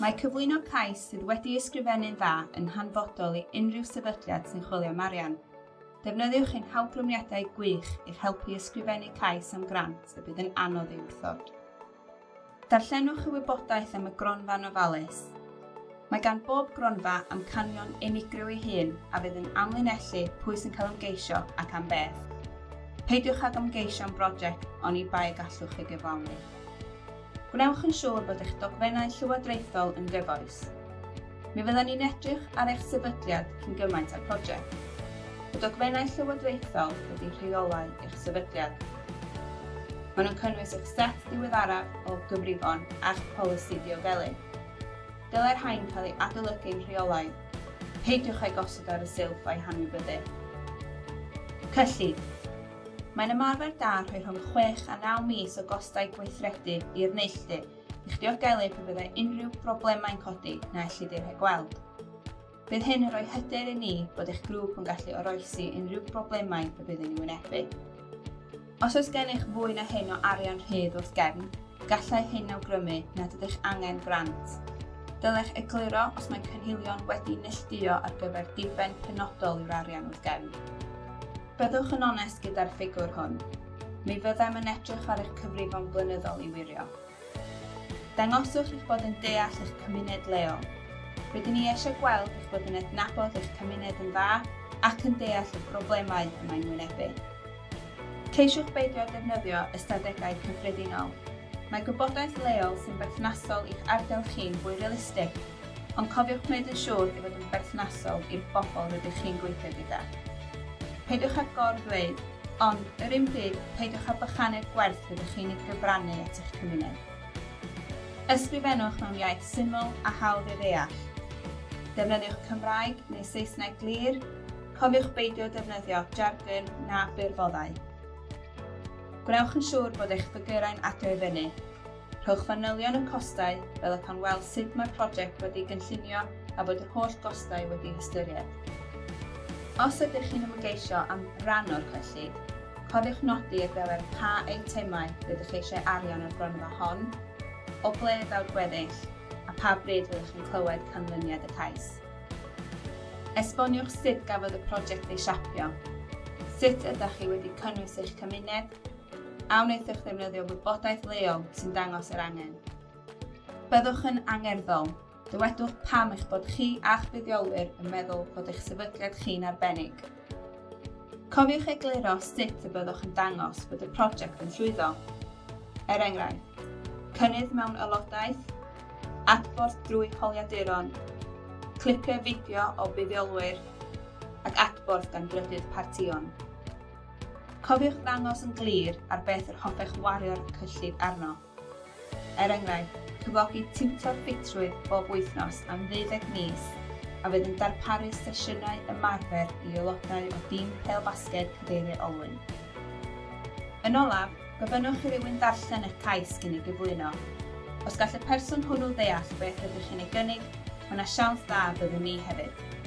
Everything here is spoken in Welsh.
Mae cyflwyno cais sydd wedi ysgrifennu'n dda yn hanfodol i unrhyw sefydliad sy'n chwilio am arian. Defnyddiwch ein hawgrymiadau gwych i'ch helpu i ysgrifennu cais am grant y bydd yn anodd ei wrthod. Darllenwch y wybodaeth am y gronfa'n ofalus. Mae gan bob gronfa amcanion unigryw ei hun a fydd yn amlinellu pwy sy'n cael ymgeisio ac am beth. Peidiwch ag ymgeisio am broject oni bai y gallwch ei gyflawni. Gwnewch yn siŵr bod eich dogfennau llywodraethol yn gyfoes. Mi fyddan ni'n edrych ar eich sefydliad cyn gymaint â'r prosiect. Y dogfennau llywodraethol ydy rheolau eich sefydliad. Maen nhw'n cynnwys eich set ddiweddaraf o gyfrifon a'ch polisi diogelu. Dylai'r rhain cael eu adolygu'n rheolaidd. Peidiwch â'u gosod ar y silff a'u hanwybyddu. Cyllid. Mae'n ymarfer da rhoi rhwng 6 a 9 mis o gostau gweithredu i'r neilltu i'ch diogelu pe byddai unrhyw broblemau'n codi na ellid eu rhagweld. Bydd hyn yn rhoi hyder i ni bod eich grŵp yn gallu oroesi unrhyw broblemau y bydd yn ei wynebu. Os oes gennych fwy na hyn o arian rhydd wrth gefn, gallai hyn awgrymu nad ydych angen grant. Dylech egluro os mae cynhilion wedi neilltuo ar gyfer diben penodol yw'r arian wrth gefn. Byddwch yn onest gyda'r ffigwr hwn. Mi fyddem yn edrych ar eich cyfrifon blynyddol i wirio. Dangoswch eich bod yn deall eich cymuned leol. Rydyn ni eisiau gweld eich bod yn adnabod eich cymuned yn dda ac yn deall y broblemau y mae'n wynebu. Ceisiwch beidio â defnyddio ystadegau cyffredinol. Mae gwybodaeth leol sy'n berthnasol i'ch ardal chi'n fwy realistig. Ond cofiwch wneud yn siŵr ei fod yn berthnasol i'r bobl rydych chi'n gweithio gyda. Peidiwch â gor-ddweud, ond, yr un pryd, peidiwch â bychanu'r gwerth rydych chi'n ei gyfrannu at eich cymuned. Ysgrifennwch mewn iaith syml a hawdd ei ddeall. Defnyddiwch Cymraeg neu Saesneg glir, cofiwch beidio defnyddio jargon na byrfoddau. Gwnewch yn siŵr bod eich ffigurau'n adio i fyny. Rhowch fanylion y costau fel y cawn weld sut mae'r prosiect wedi'i gynllunio a bod yr holl gostau wedi'u hystyried. Os ydych chi'n ymgeisio am ran o'r cyllid, cofiwch nodi ar gyfer pa eitemau rydych eisiau arian o'r gronfa hon, o ble ddaw'r gweddill, a pha bryd fyddwch chi'n clywed canlyniad y cais. Esboniwch sut gafodd y prosiect ei siapio, sut ydych chi wedi cynnwys eich cymuned, A wnaethoch ddefnyddio wybodaeth leol sy'n dangos yr angen? Byddwch yn angerddol. Dywedwch pam eich bod chi a'ch buddiolwyr yn meddwl bod eich sefydliad chi'n arbennig. Cofiwch egluro sut y byddwch yn dangos bod y prosiect yn llwyddo. Er enghraifft, cynnydd mewn aelodaeth, adborth drwy holiaduron, clipiau fideo o buddiolwyr ac adborth gan drydydd partïon. Cofiwch ddangos yn glir ar beth yr hoffech wario'r cyllid arno. Er enghraifft, cyflogi tiwtor ffitrwydd bob wythnos am ddeuddeg mis a fydd yn darparu sesiynau ymarfer i aelodau o dîm pêl-fasged cadeiriau olwyn. Yn olaf, gofynnwch i rywun ddarllen eich cais cyn ei gyflwyno. Os gall y person hwnnw ddeall beth rydych chi'n ei gynnig, mae yna siawns dda y byddwn ni hefyd.